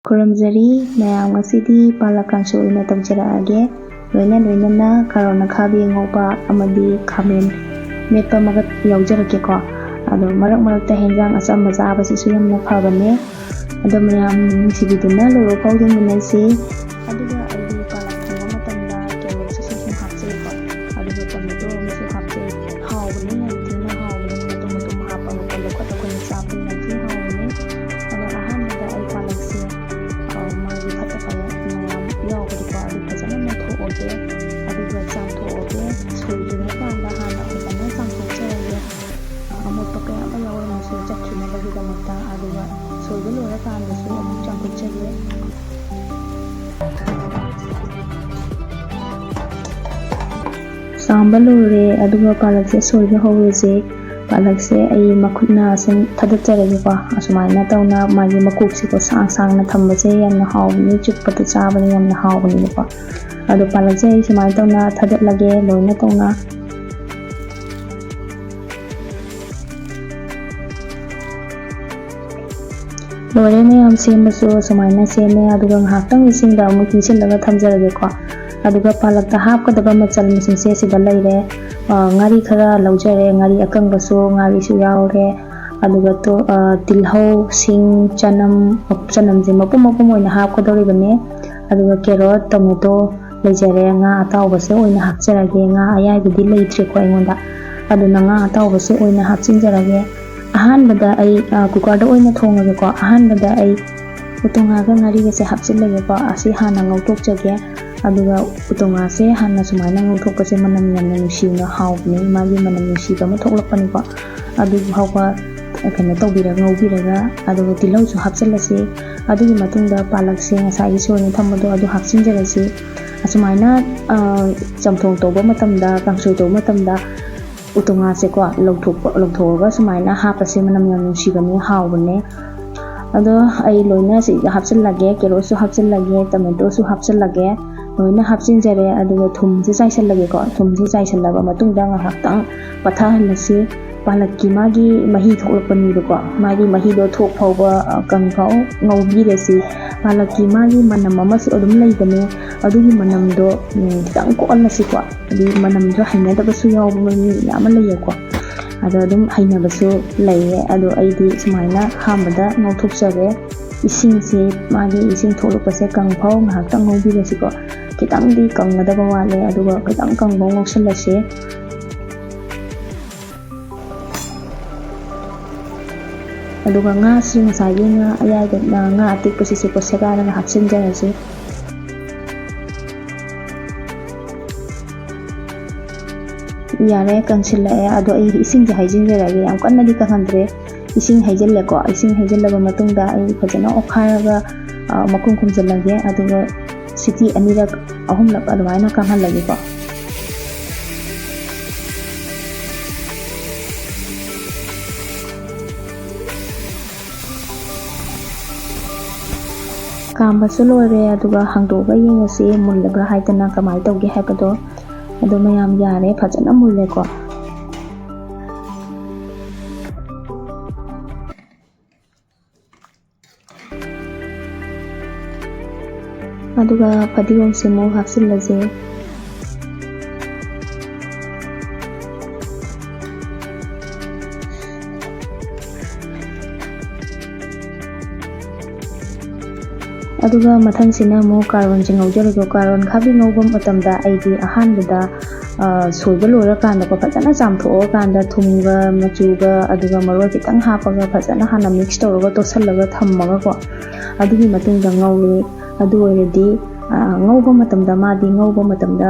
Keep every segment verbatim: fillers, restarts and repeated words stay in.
ꯈꯨꯔꯨꯝꯖꯔꯤ ꯃꯌꯥꯝ, ꯉꯁꯤꯗꯤ ꯄꯥꯂꯛ ꯀꯥꯡꯁꯣꯏ ꯑꯣꯏꯅ ꯇꯧꯖꯔꯛꯑꯒꯦ꯫ ꯂꯣꯏꯅ ꯂꯣꯏꯅꯅ ꯀꯥꯔꯣꯠ ꯑꯈꯥꯕꯤ ꯑꯉꯧꯕ ꯑꯃꯗꯤ ꯈꯥꯃꯦꯟ ꯃꯦꯠꯄ ꯑꯃꯒ ꯌꯥꯎꯖꯔꯛꯀꯦꯀꯣ꯫ ꯑꯗꯣ ꯃꯔꯛ ꯃꯔꯛꯇ ꯍꯦꯟꯖꯥꯡ ꯑꯆꯝꯕ ꯆꯥꯕꯁꯤꯁꯨ ꯌꯥꯝꯅ ꯐꯕꯅꯦ꯫ ꯑꯗꯣ ꯃꯌꯥꯝ ꯅꯨꯡꯁꯤꯕꯤꯗꯨꯅ ꯂꯣꯏꯕ ꯐꯥꯎ ꯌꯦꯡꯃꯤꯟꯅꯁꯤ꯫ ꯑꯗꯨꯒ ꯑꯩꯗꯤ ꯄꯥꯂꯛ ꯊꯣꯡꯕ ꯃꯇꯝꯗ ꯀꯦꯔꯣꯠꯁꯤꯁꯨ ꯁꯨꯝ ꯍꯥꯞꯆꯩꯀꯣ꯫ ꯑꯗꯨꯒ ꯇꯣꯃꯦꯇꯣ ꯑꯃꯁꯨ ꯍꯥꯞꯆꯩ꯫ ꯍꯥꯎꯕꯅꯤ, ꯌꯥꯝ ꯊꯤꯅ ꯍꯥꯎꯕꯅꯤ꯫ ꯃꯇꯨꯝ ꯃꯇꯨꯝ ꯍꯥꯞꯄꯒ ꯂꯧꯈꯠ ꯂꯧꯈꯠꯅ ꯆꯥꯕꯗ ꯌꯥꯝ ꯊꯤꯅ ꯍꯥꯎꯕꯅꯤ꯫ ꯑꯗꯣ ꯑꯍꯥꯟꯕꯗ ꯑꯩ ꯄꯥꯂꯛꯁꯦ, ꯑ, ꯃꯥꯒꯤ ꯐꯠꯇ ꯐꯠꯇꯕ ꯃꯌꯥꯝ ꯌꯥꯎꯕꯗꯣꯀꯣ, ꯑꯗꯨ ꯐꯖꯅ ꯂꯧꯊꯣꯛꯑꯒꯦ꯫ ꯑꯗꯨꯒ ꯆꯥꯝꯊꯣꯛꯑꯒꯦ꯫ ꯁꯣꯏꯗ꯭ꯔꯤꯉꯩ ꯀꯥꯟꯗ ꯍꯥꯟꯅ ꯐꯖꯅ ꯆꯥꯝꯊꯣꯛꯆꯔꯒꯦ꯫ ꯑꯃꯣꯠꯄ ꯀꯌꯥ ꯑꯃ ꯌꯥꯎꯔꯝꯃꯁꯨ ꯆꯠꯈꯤꯅꯕꯒꯤꯗꯃꯛꯇ꯫ ꯑꯗꯨꯒ ꯁꯣꯏꯕ ꯂꯣꯏꯔꯀꯥꯟꯗꯁꯨ ꯑꯃꯨꯛ ꯆꯥꯝꯊꯣꯛꯆꯒꯦ꯫ ꯆꯥꯝꯕ ꯂꯣꯏꯔꯦ, ꯑꯗꯨꯒ ꯄꯥꯂꯛꯁꯦ ꯁꯣꯏꯕ ꯍꯧꯔꯁꯦ꯫ ꯄꯥꯂꯛꯁꯦ ꯑꯩ ꯃꯈꯨꯠꯅ ꯁꯨꯝ ꯊꯥꯗꯠꯆꯔꯒꯦꯀꯣ꯫ ꯑꯁꯨꯃꯥꯏꯅ ꯇꯧꯅ ꯃꯥꯒꯤ ꯃꯀꯣꯛꯁꯤꯀꯣ ꯁꯥꯡ ꯁꯥꯡꯅ ꯊꯝꯕꯁꯦ ꯌꯥꯝꯅ ꯍꯥꯎꯕꯅꯤ, ꯆꯨꯞꯄꯗ ꯆꯥꯕꯗ ꯌꯥꯝꯅ ꯍꯥꯎꯕꯅꯦꯕꯀꯣ꯫ ꯑꯗꯣ ꯄꯥꯂꯛꯁꯦ ꯑꯩ ꯁꯨꯃꯥꯏꯅ ꯇꯧꯅ ꯊꯥꯗꯠꯂꯒꯦ ꯂꯣꯏꯅ ꯇꯧꯅ꯫ ꯂꯣꯏꯔꯦ ꯃꯌꯥꯝ ꯁꯦꯝꯕꯁꯨ ꯁꯨꯃꯥꯏꯅ ꯁꯦꯝꯃꯦ꯫ ꯑꯗꯨꯒ ꯉꯥꯏꯍꯥꯛꯇꯪ ꯏꯁꯤꯡꯗ ꯑꯃꯨꯛ ꯇꯤꯡꯁꯤꯜꯂꯒ ꯊꯝꯖꯔꯒꯦꯀꯣ꯫ ꯑꯗꯨꯒ ꯄꯥꯂꯛꯇ ꯍꯥꯞꯀꯗꯕ ꯃꯆꯜ ꯃꯁꯤꯡꯁꯦ ꯁꯤꯗ ꯂꯩꯔꯦ꯫ ꯑ, ꯉꯥꯔꯤ ꯈꯔ ꯂꯧꯖꯔꯦ, ꯉꯥꯔꯤ ꯑꯀꯪꯕꯁꯨ, ꯉꯥꯔꯤꯁꯨ ꯌꯥꯎꯔꯦ꯫ ꯑꯗꯨꯒ ꯇꯣ-, ꯑ, ꯇꯤꯜꯍꯧ, ꯁꯤꯡ, ꯆꯅꯝ, ꯆꯅꯝꯁꯦ ꯃꯄꯨꯝ ꯃꯄꯨꯝ ꯑꯣꯏꯅ ꯍꯥꯞꯀꯗꯧꯔꯤꯕꯅꯦ꯫ ꯑꯗꯨꯒ ꯀꯦꯔꯣꯠ, ꯇꯣꯃꯦꯇꯣ ꯂꯩꯖꯔꯦ꯫ ꯉꯥ ꯑꯇꯥꯎꯕꯁꯦ ꯑꯣꯏꯅ ꯍꯥꯞꯆꯔꯒꯦ꯫ ꯉꯥ ꯑꯌꯥꯏꯕꯗꯤ ꯂꯩꯇ꯭ꯔꯦꯀꯣ ꯑꯩꯉꯣꯟꯗ꯫ ꯑꯗꯨꯅ ꯉꯥ ꯑꯇꯥꯎꯕꯁꯦ ꯑꯣꯏꯅ ꯍꯥꯞꯆꯤꯟꯖꯔꯒꯦ꯫ ꯑꯍꯥꯟꯕꯗ ꯑꯩ, ꯑ, ꯀꯨꯀꯔꯗ ꯑꯣꯏꯅ ꯊꯣꯡꯉꯒꯦꯀꯣ꯫ ꯑꯍꯥꯟꯕꯗ ꯑꯩ ꯎꯇꯣꯡꯉꯥꯒ ꯉꯥꯔꯤꯒꯁꯦ ꯍꯥꯞꯆꯤꯜꯂꯒꯦꯀꯣ꯫ ꯑꯁꯤ ꯍꯥꯟꯅ ꯉꯧꯊꯣꯛꯆꯒꯦ꯫ ꯑꯗꯨꯒ ꯎꯇꯣꯡꯉꯥꯁꯦ ꯍꯥꯟꯅ ꯁꯨꯃꯥꯏꯅ ꯉꯧꯊꯣꯛꯄꯁꯦ ꯃꯅꯝ ꯌꯥꯝꯅ ꯅꯨꯡꯁꯤꯅ ꯍꯥꯎꯕꯅꯦ꯫ ꯃꯥꯒꯤ ꯃꯅꯝ ꯅꯨꯡꯁꯤꯕ ꯑꯃ ꯊꯣꯛꯂꯛꯄꯅꯤꯀꯣ꯫ ꯑꯗꯨ ꯐꯥꯎꯕ ꯀꯩꯅꯣ ꯇꯧꯕꯤꯔꯒ ꯉꯧꯕꯤꯔꯒ, ꯑꯗꯨꯒ ꯇꯤꯜꯍꯧꯁꯨ ꯍꯥꯞꯆꯤꯜꯂꯁꯤ꯫ ꯑꯗꯨꯒꯤ ꯃꯇꯨꯡꯗ ꯄꯥꯂꯛꯁꯦ, ꯉꯁꯥꯏꯒꯤ ꯁꯣꯏꯅ ꯊꯝꯕꯗꯣ, ꯑꯗꯨ ꯍꯥꯞꯆꯤꯟꯖꯔꯁꯤ꯫ ꯑꯁꯨꯃꯥꯏꯅ, ꯑ, ꯆꯝꯊꯣꯡ ꯇꯧꯕ ꯃꯇꯝꯗ, ꯀꯥꯡꯁꯣꯏ ꯇꯧꯕ ꯃꯇꯝꯗ ꯎꯇꯣꯡꯉꯥꯁꯦꯀꯣ ꯂꯧꯊꯣꯛꯄ, ꯂꯧꯊꯣꯛꯑꯒ ꯁꯨꯃꯥꯏꯅ ꯍꯥꯞꯄꯁꯦ ꯃꯅꯝ ꯌꯥꯝ ꯅꯨꯡꯁꯤꯕꯅꯦ, ꯍꯥꯎꯕꯅꯦ꯫ ꯑꯗꯣ ꯑꯩ ꯂꯣꯏꯅ ꯁꯤ ꯍꯥꯞꯆꯤꯜꯂꯒꯦ, ꯀꯦꯔꯣꯠꯁꯨ ꯍꯥꯞꯆꯤꯜꯂꯒꯦ, ꯇꯣꯃꯦꯇꯣꯁꯨ ꯍꯥꯞꯆꯤꯜꯂꯒꯦ, ꯂꯣꯏꯅ ꯍꯥꯞꯆꯤꯟꯖꯔꯦ꯫ ꯑꯗꯨꯒ ꯊꯨꯝꯁꯦ ꯆꯥꯏꯁꯤꯜꯂꯒꯦꯀꯣ꯫ ꯊꯨꯝꯁꯦ ꯆꯥꯏꯁꯤꯜꯂꯕ ꯃꯇꯨꯡꯗ ꯉꯥꯏꯍꯥꯛꯇꯪ ꯄꯠꯊꯍꯜꯂꯁꯤ꯫ ꯄꯥꯂꯛꯀꯤ ꯃꯥꯒꯤ ꯃꯍꯤ ꯊꯣꯛꯂꯛꯄꯅꯦꯕꯀꯣ꯫ ꯃꯥꯒꯤ ꯃꯍꯤꯗꯣ ꯊꯣꯛ ꯐꯥꯎꯕ, ꯑ, ꯀꯪ ꯐꯥꯎ ꯉꯧꯕꯤꯔꯁꯤ꯫ ꯄꯥꯂꯛꯀꯤ ꯃꯥꯒꯤ ꯃꯅꯝ ꯑꯃꯁꯨ ꯑꯗꯨꯝ ꯂꯩꯕꯅꯦ꯫ ꯑꯗꯨꯒꯤ ꯃꯅꯝꯗꯣ, ꯎꯝ, ꯈꯤꯇꯪ ꯀꯣꯛꯍꯜꯂꯁꯤꯀꯣ꯫ ꯍꯥꯏꯗꯤ ꯃꯅꯝꯗꯣ ꯍꯩꯅꯗꯕꯁꯨ ꯌꯥꯎꯕ ꯃꯤ ꯃꯌꯥꯝ ꯑꯃ ꯂꯩꯌꯦꯀꯣ꯫ ꯑꯗꯣ ꯑꯗꯨꯝ ꯍꯩꯅꯕꯁꯨ ꯂꯩꯌꯦ꯫ ꯑꯗꯣ ꯑꯩꯗꯤ ꯁꯨꯃꯥꯏꯅ ꯑꯍꯥꯟꯕꯗ ꯉꯧꯊꯣꯛꯆꯔꯦ꯫ ꯏꯁꯤꯡꯁꯦ, ꯃꯥꯒꯤ ꯏꯁꯤꯡ ꯊꯣꯛꯂꯛꯄꯁꯦ ꯀꯪꯐꯥꯎ ꯉꯥꯏꯍꯥꯛꯇꯪ ꯉꯧꯕꯤꯔꯁꯤꯀꯣ꯫ ꯈꯤꯇꯪꯗꯤ ꯀꯪꯒꯗꯕ ꯋꯥꯠꯂꯦ, ꯑꯗꯨꯒ ꯈꯤꯇꯪ ꯀꯪꯐꯥꯎ ꯉꯧꯁꯜꯂꯁꯦ꯫ ꯑꯗꯨꯒ ꯉꯥꯁꯤ, ꯉꯁꯥꯏꯒꯤ ꯉꯥ ꯑꯌꯥꯏꯕ, ꯉꯥ ꯑꯇꯦꯛꯄꯁꯤꯁꯨꯀꯣ ꯁꯦꯒꯥꯏꯔꯒ ꯍꯥꯞꯆꯤꯟꯖꯔꯁꯤ꯫ ꯌꯥꯔꯦ, ꯀꯪꯁꯤꯜꯂꯛꯑꯦ꯫ ꯑꯗꯣ ꯑꯩ ꯏꯁꯤꯡꯁꯦ ꯍꯩꯖꯤꯟꯖꯔꯒꯦ, ꯌꯥꯝ ꯀꯟꯅꯗꯤ ꯀꯪꯍꯟꯗ꯭ꯔꯦ꯫ ꯏꯁꯤꯡ ꯍꯩꯖꯤꯜꯂꯦꯀꯣ꯫ ꯏꯁꯤꯡ ꯍꯩꯖꯤꯜꯂꯕ ꯃꯇꯨꯡꯗ ꯑꯩ ꯐꯖꯅ ꯑꯣꯠꯈꯥꯏꯔꯒ, ꯑ, ꯃꯈꯨꯝ ꯈꯨꯝꯖꯤꯜꯂꯒꯦ꯫ ꯑꯗꯨꯒ ꯁꯤꯇꯤ ꯑꯅꯤꯔꯛ, ꯑꯍꯨꯝꯂꯛ ꯑꯗꯨꯃꯥꯏꯅ ꯀꯪꯍꯜꯂꯒꯦꯀꯣ꯫ ꯀꯥꯝꯕꯁꯨ ꯂꯣꯏꯔꯦ, ꯑꯗꯨꯒ ꯍꯥꯡꯗꯣꯛꯑꯒ ꯌꯦꯡꯉꯁꯤ ꯃꯨꯜꯂꯕ꯭ꯔꯥ ꯍꯥꯏꯗꯅ, ꯀꯃꯥꯏꯅ ꯇꯧꯒꯦ ꯍꯥꯏꯕꯗꯣ꯫ ꯑꯗꯣ ꯃꯌꯥꯝ, ꯌꯥꯔꯦ, ꯐꯖꯅ ꯃꯨꯜꯂꯦꯀꯣ꯫ ꯑꯗꯨꯒ ꯐꯗꯤꯒꯣꯝꯁꯦ ꯑꯃꯨꯛ ꯍꯥꯞꯆꯤꯜꯂꯁꯦ꯫ ꯑꯗꯨꯒ ꯃꯊꯪꯁꯤꯅ ꯑꯃꯨꯛ ꯀꯥꯔꯣꯟꯁꯦ ꯉꯧꯖꯔꯒꯦ꯫ ꯀꯥꯔꯣꯟ ꯈꯥꯕꯤ ꯉꯧꯕ ꯃꯇꯝꯗ ꯑꯩꯗꯤ ꯑꯍꯥꯟꯕꯗ, ꯑ, ꯁꯣꯏꯕ ꯂꯣꯏꯔꯀꯥꯟꯗꯀꯣ, ꯐꯖꯅ ꯆꯥꯝꯊꯣꯛꯑꯀꯥꯟꯗ ꯊꯨꯝꯒ ꯃꯆꯨꯒ ꯑꯗꯨꯒ ꯃꯔꯣꯏ ꯈꯤꯇꯪ ꯍꯥꯞꯄꯒ ꯐꯖꯅ ꯍꯥꯟꯅ mix ꯇꯧꯔꯒ ꯇꯣꯠꯁꯜꯂꯒ ꯊꯝꯃꯒꯀꯣ, ꯑꯗꯨꯒꯤ ꯃꯇꯨꯡꯗ ꯉꯧꯏ꯫ ꯑꯗꯨ ꯑꯣꯏꯔꯗꯤ, ꯑ, ꯉꯧꯕ ꯃꯇꯝꯗ, ꯃꯥꯗꯤ ꯉꯧꯕ ꯃꯇꯝꯗ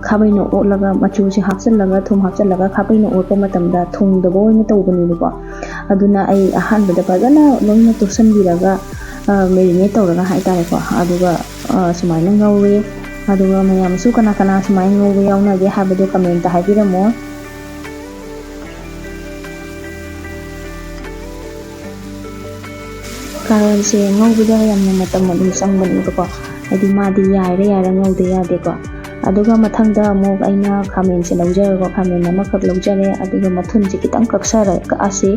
ꯈꯥꯕꯩꯅ ꯑꯣꯠꯂꯒ, ꯃꯆꯨꯁꯦ ꯍꯥꯞꯆꯤꯜꯂꯒ, ꯊꯨꯝ ꯍꯥꯞꯆꯤꯜꯂꯒ ꯈꯥꯕꯩꯅ ꯑꯣꯠꯄ ꯃꯇꯝꯗ ꯊꯨꯡꯗꯕ ꯑꯣꯏꯅ ꯇꯧꯕꯅꯦꯕꯀꯣ꯫ ꯑꯗꯨꯅ ꯑꯩ ꯑꯍꯥꯟꯕꯗ ꯐꯖꯅ ꯂꯣꯏꯅ ꯇꯣꯠꯁꯤꯟꯕꯤꯔꯒ, ꯑ, marinate ꯇꯧꯔꯒ ꯍꯥꯏꯇꯥꯔꯦꯀꯣ꯫ ꯑꯗꯨꯒ, ꯑ, ꯁꯨꯃꯥꯏꯅ ꯉꯧꯔꯦ꯫ ꯑꯗꯨꯒ ꯃꯌꯥꯝꯁꯨ ꯀꯅꯥ ꯀꯅꯥ ꯁꯨꯃꯥꯏꯅ ꯉꯧꯕ ꯌꯥꯎꯅꯒꯦ ꯍꯥꯏꯕꯗꯣ comment ꯍꯥꯏꯕꯤꯔꯝꯃꯣ꯫ ꯀꯥꯔꯣꯟꯁꯦ ꯉꯧꯕꯗ ꯌꯥꯝꯅ ꯃꯇꯝ ꯑꯗꯨꯝ ꯆꯪꯕꯅꯦꯕꯀꯣ, ꯍꯥꯏꯗꯤ ꯃꯥꯗꯤ ꯌꯥꯏꯔ ꯌꯥꯏꯔ ꯉꯧꯗ ꯌꯥꯗꯦꯀꯣ꯫ ꯑꯗꯨꯒ ꯃꯊꯪꯗ ꯑꯃꯨꯛ ꯑꯩꯅ ꯈꯥꯃꯦꯟꯁꯦ ꯂꯧꯖꯔꯦꯀꯣ, ꯈꯥꯃꯦꯟ ꯑꯃꯈꯛ ꯂꯧꯖꯔꯦ꯫ ꯑꯗꯨꯒ ꯃꯊꯨꯟꯁꯦ ꯈꯤꯇꯪ ꯀꯛꯆꯔ ꯀꯛꯑꯁꯤ꯫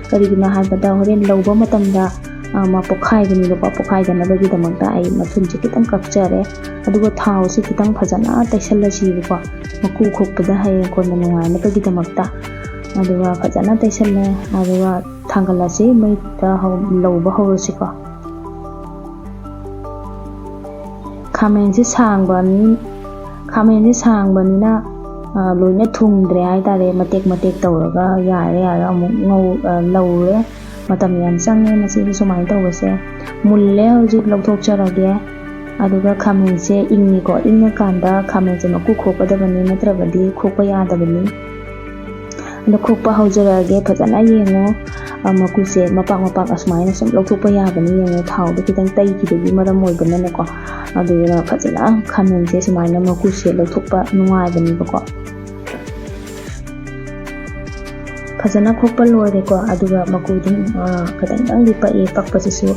ꯀꯔꯤꯒꯤꯅꯣ ꯍꯥꯏꯕꯗ ꯍꯣꯔꯦꯟ ꯂꯧꯕ ꯃꯇꯝꯗ, ꯑ, ꯃꯥ ꯄꯣꯛꯈꯥꯏꯒꯅꯤꯕꯀꯣ꯫ ꯄꯣꯛꯈꯥꯏꯗꯅꯕꯒꯤꯗꯃꯛꯇ ꯑꯩ ꯃꯊꯨꯟꯁꯦ ꯈꯤꯇꯪ ꯀꯛꯆꯔꯦ꯫ ꯑꯗꯨꯒ ꯊꯥꯎꯁꯦ ꯈꯤꯇꯪ ꯐꯖꯅ ꯇꯩꯁꯜꯂꯁꯤꯕꯀꯣ, ꯃꯀꯨ ꯈꯣꯛꯄꯗ ꯍꯌꯦꯡ ꯀꯣꯟꯅ ꯅꯨꯡꯉꯥꯏꯅꯕꯒꯤꯗꯃꯛꯇ꯫ ꯑꯗꯨꯒ ꯐꯖꯅ ꯇꯩꯁꯜꯂꯦ꯫ ꯑꯗꯨꯒ ꯊꯥꯡꯒꯠꯂꯁꯤ, ꯃꯩꯗ ꯍꯧ-, ꯂꯧꯕ ꯍꯧꯔꯁꯤꯀꯣ꯫ ꯈꯥꯃꯦꯟꯁꯤ ꯁꯥꯡꯕꯅꯤ-, ꯈꯥꯃꯦꯟꯁꯤ ꯁꯥꯡꯕꯅꯤꯅ, ꯑ, ꯂꯣꯏꯅ ꯊꯨꯡꯗ꯭ꯔꯦ ꯍꯥꯏꯇꯥꯔꯦ꯫ ꯃꯇꯦꯛ ꯃꯇꯦꯛ ꯇꯧꯔꯒ ꯌꯥꯔꯦ, ꯌꯥꯔꯦ, ꯑꯃꯨꯛ ꯉꯧ-, ꯑ, ꯂꯧꯔꯦ꯫ ꯃꯇꯝ ꯌꯥꯝ ꯆꯪꯉꯦ ꯃꯁꯤꯒꯤ ꯁꯨꯃꯥꯏꯅ ꯇꯧꯕꯁꯦ꯫ ꯃꯨꯜꯂꯦ, ꯍꯧꯖꯤꯛ ꯂꯧꯊꯣꯛꯆꯔꯒꯦ꯫ ꯑꯗꯨꯒ ꯈꯥꯃꯦꯟꯁꯦ ꯏꯪꯉꯤꯀꯣ, ꯏꯪꯉꯀꯥꯟꯗ ꯈꯥꯃꯦꯟꯁꯦ ꯃꯀꯨ ꯈꯣꯛꯀꯗꯕꯅꯤ, ꯅꯠꯇ꯭ꯔꯕꯗꯤ ꯈꯣꯛꯄ ꯌꯥꯗꯕꯅꯤ꯫ ꯑꯗꯣ ꯈꯣꯛꯄ ꯍꯧꯖꯔꯛꯑꯒꯦ, ꯐꯖꯅ ꯌꯦꯡꯉꯣ꯫ ꯑ, ꯃꯀꯨꯁꯦ ꯃꯄꯥꯛ ꯃꯄꯥꯛ ꯑꯁꯨꯃꯥꯏꯅ ꯁꯨꯝ ꯂꯧꯊꯣꯛꯄ ꯌꯥꯕꯅꯤ, ꯌꯦꯡꯉꯣ, ꯊꯥꯎꯗ ꯈꯤꯇꯪ ꯇꯩꯈꯤꯕꯒꯤ ꯃꯔꯝ ꯑꯣꯏꯕꯅꯅꯦꯀꯣ꯫ ꯑꯗꯨꯗꯨꯅ ꯐꯖꯅ ꯈꯥꯃꯦꯟꯁꯦ ꯁꯨꯃꯥꯏꯅ ꯃꯀꯨꯁꯦ ꯂꯧꯊꯣꯛꯄ ꯅꯨꯡꯉꯥꯏꯕꯅꯦꯕꯀꯣ꯫ ꯐꯖꯅ ꯈꯣꯛꯄ ꯂꯣꯏꯔꯦꯀꯣ꯫ ꯑꯗꯨꯒ ꯃꯀꯨ ꯑꯗꯨꯝ, ꯑ, ꯈꯤꯇꯪ ꯈꯤꯇꯪꯗꯤ ꯄꯛꯑꯦ꯫ ꯄꯛꯄꯁꯤꯁꯨ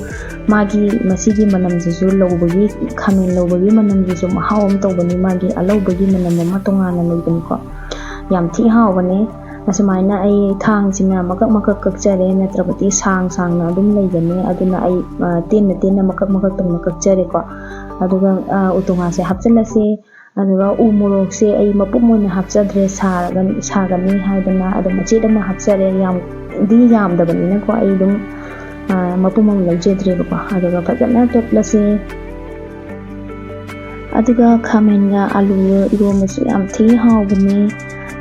ꯃꯥꯒꯤ, ꯃꯁꯤꯒꯤ ꯃꯅꯝꯁꯤꯁꯨ, ꯂꯧꯕꯒꯤ, ꯈꯥꯃꯦꯟ ꯂꯧꯕꯒꯤ ꯃꯅꯝꯁꯤꯁꯨ ꯃꯍꯥꯎ ꯑꯃ ꯇꯧꯕꯅꯤ꯫ ꯃꯥꯒꯤ ꯑꯂꯧꯕꯒꯤ ꯃꯅꯝ ꯑꯃ ꯇꯣꯉꯥꯟꯅ ꯂꯩꯕꯅꯤꯀꯣ꯫ ꯌꯥꯝ ꯊꯤ ꯍꯥꯎꯕꯅꯦ꯫ ꯑꯁꯨꯃꯥꯏꯅ ꯑꯩ ꯊꯥꯡꯁꯤꯅ ꯃꯀꯛ ꯃꯀꯛ ꯀꯛꯆꯔꯦ, ꯅꯠꯇ꯭ꯔꯕꯗꯤ ꯁꯥꯡ ꯁꯥꯡꯅ ꯑꯗꯨꯝ ꯂꯩꯒꯅꯤ꯫ ꯑꯗꯨꯅ ꯑꯩ, ꯑ, ꯇꯦꯟꯅ ꯇꯦꯟꯅ ꯃꯀꯛ ꯃꯀꯛ ꯇꯧꯅ ꯀꯛꯆꯔꯦꯀꯣ꯫ ꯑꯗꯨꯒ, ꯑ, ꯎꯇꯣꯡꯉꯥꯁꯦ ꯍꯥꯞꯆꯤꯜꯂꯁꯦ꯫ ꯑꯗꯨꯒ ꯎ ꯃꯣꯔꯣꯛꯁꯦ ꯑꯩ ꯃꯄꯨꯝ ꯑꯣꯏꯅ ꯍꯥꯞꯆꯗ꯭ꯔꯦ, ꯁꯥꯔꯒ, ꯁꯥꯒꯅꯤ ꯍꯥꯏꯗꯅ ꯑꯗꯨꯝ ꯃꯆꯦꯠ ꯑꯃ ꯍꯥꯞꯆꯔꯦ꯫ ꯌꯥꯝꯗꯤ ꯌꯥꯝꯗꯕꯅꯤꯅꯀꯣ, ꯑꯩ ꯑꯗꯨꯝ, ꯑ, ꯃꯄꯨꯝ ꯑꯃ ꯂꯧꯖꯗ꯭ꯔꯦꯕꯀꯣ꯫ ꯑꯗꯨꯒ ꯐꯖꯅ ꯇꯣꯠꯂꯁꯦ꯫ ꯑꯗꯨꯒ ꯈꯥꯃꯦꯟꯒ ꯑꯂꯨꯒ ꯏꯔꯣꯟꯕꯁꯨ ꯌꯥꯝ ꯊꯤ ꯍꯥꯎꯕꯅꯤ꯫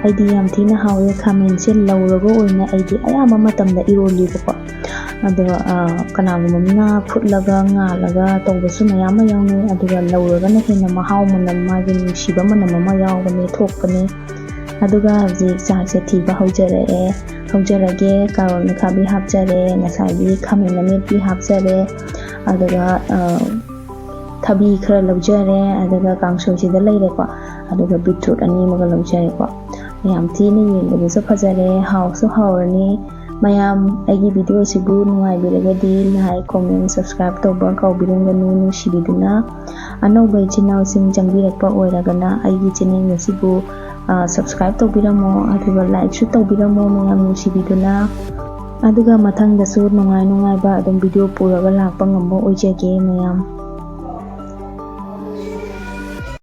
ꯑꯩꯗꯤ ꯌꯥꯝ ꯊꯤꯅ ꯍꯥꯎꯋꯦ꯫ ꯈꯥꯃꯦꯟꯁꯦ ꯂꯧꯔꯒ ꯑꯣꯏꯅ ꯑꯩꯗꯤ ꯑꯌꯥꯝꯕ ꯃꯇꯝꯗ ꯏꯔꯣꯜꯂꯤꯕꯀꯣ꯫ ꯑꯗꯣ, ꯑ, ꯀꯅꯥꯒꯨꯝꯕ ꯑꯃꯅ ꯐꯨꯠꯂꯒ, ꯉꯥꯜꯂꯒ ꯇꯧꯕꯁꯨ ꯃꯌꯥꯝ ꯑꯃ ꯌꯥꯎꯅꯩ꯫ ꯑꯗꯨꯒ ꯂꯧꯔꯒꯅ ꯍꯦꯟꯅ ꯃꯍꯥꯎ, ꯃꯅꯝ, ꯃꯥꯒꯤ ꯅꯨꯡꯁꯤꯕ ꯃꯅꯝ ꯑꯃ ꯌꯥꯎꯕꯅꯦ, ꯊꯣꯛꯄꯅꯦ꯫ ꯑꯗꯨꯒ ꯍꯧꯖꯤꯛ ꯆꯥꯛꯁꯦ ꯊꯤꯕ ꯍꯧꯖꯔꯛꯑꯦ, ꯍꯧꯖꯔꯒꯦ꯫ ꯀꯥꯔꯣꯠ ꯑꯈꯥꯕꯤ ꯍꯥꯞꯆꯔꯦ, ꯉꯁꯥꯏꯒꯤ ꯈꯥꯃꯦꯟ ꯑꯃꯦꯠꯄꯤ ꯍꯥꯞꯆꯔꯦ, ꯑꯗꯨꯒ, ꯑ, ꯊꯕꯤ ꯈꯔ ꯂꯧꯖꯔꯦ, ꯑꯗꯨꯒ ꯀꯥꯡꯁꯣꯏꯁꯤꯗ ꯂꯩꯔꯦꯀꯣ꯫ ꯑꯗꯨꯒ beetroot ꯑꯅꯤ ꯑꯃꯒ ꯂꯧꯖꯔꯦꯀꯣ꯫ ꯌꯥꯝ ꯊꯤꯅ ꯌꯦꯡꯕꯗꯁꯨ ꯐꯖꯔꯦ, ꯍꯥꯎꯁꯨ ꯍꯥꯎꯔꯅꯤ꯫ ꯃꯌꯥꯝ ꯑꯩꯒꯤ video ꯑꯁꯤꯕꯨ ꯅꯨꯡꯉꯥꯏꯕꯤꯔꯒꯗꯤ like, comment, subscribe ꯇꯧꯕ ꯀꯥꯎꯕꯤꯔꯝꯒꯅꯨ꯫ ꯅꯨꯡꯁꯤꯕꯤꯗꯨꯅ ꯑꯅꯧꯕ ꯏꯆꯤꯟ ꯏꯅꯥꯎꯁꯤꯡ ꯆꯪꯕꯤꯔꯛꯄ ꯑꯣꯏꯔꯒꯅ ꯑꯩꯒꯤ channel ꯑꯁꯤꯕꯨ, ꯑ, subscribe ꯇꯧꯕꯤꯔꯝꯃꯣ, ꯑꯗꯨꯒ likeꯁꯨ ꯇꯧꯕꯤꯔꯝꯃꯣ ꯃꯌꯥꯝ ꯅꯨꯡꯁꯤꯕꯤꯗꯨꯅ꯫ ꯑꯗꯨꯒ ꯃꯊꯪꯗꯁꯨ ꯅꯨꯡꯉꯥꯏ ꯅꯨꯡꯉꯥꯏꯕ ꯑꯗꯨꯝ video ꯄꯨꯔꯒ ꯂꯥꯛꯄ ꯉꯝꯕ ꯑꯣꯏꯖꯒꯦ ꯃꯌꯥꯝ꯫